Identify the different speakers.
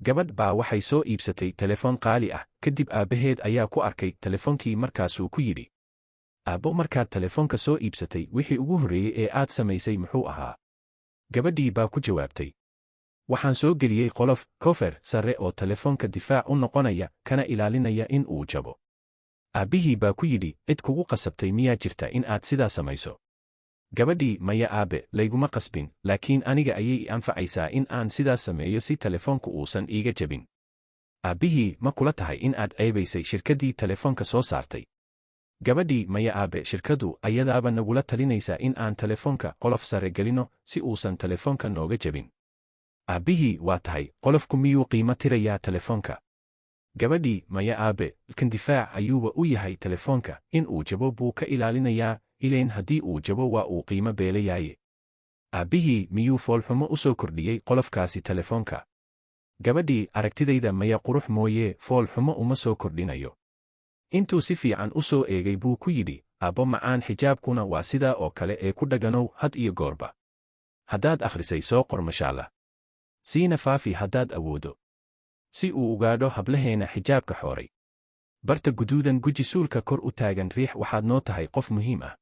Speaker 1: Gabadh baa waxay soo iibsatay telefoon qaali ah, kadib aabbaheed ayaa ku arkay telefoonkii, markaasuu ku yidhi: "Aabbo, markaad telefoonka soo iibsatay, wixii ugu horreeyey ee aad samaysay muxuu ahaa?" Gabadhii baa ku jawaabtay: "Waxaan soo geliyey qolof, cover sare oo telefoonka difaac u noqonaya, kana ilaalinaya in uu jabo." Aabbihii baa ku yidhi: "Cid kugu qasabtay miyaa jirta in aad sidaa samayso?" Gabadhii: "Maya aabe, layguma qasbin, laakiin aniga ayay i anfacaysaa in aan sidaas sameeyo si telefoonku uusan iiga jabin." Aabbihii: "Ma kula tahay in aad ceebaysay shirkaddii telefoonka soo saartay?" Gabadhii: "Maya aabe, shirkadu ayadaaba nagula talinaysaa in aan telefoonka qolof sare gelino si uusan telefoonka nooga jabin." Aabbihii: "Waa tahay, qolofku miyuu qiimo tirayaa telefoonka?" Gabadhii: "Maya aabe, kan difaac ayuuba u yahay telefoonka, in uu jabo buu ka ilaalinayaa, ilayn haddii uu jabo waa uu qiimo beelayaaye." Aabbihii: "Miyuu foolxumo u soo kordhiyey qolofkaasi telefoonka?" Gabadhii: "Aragtidayda maya, qurux mooyee fool xumo uma soo kordhinayo." Intuu si fiican u soo eegay buu ku yidhi: "Aabbo macaan, xijaabkuna waa sidaa oo kale ee ku dhaganow had iyo goorba." Haddaad akhrisay, soo qor mashaalla, siina faafi haddaad awoodo, si uu ugaadho hablaheena xijaabka xooray. Barta guduudan guji, suulka kor u taagan riix. Waxaad noo tahay qof muhiim ah.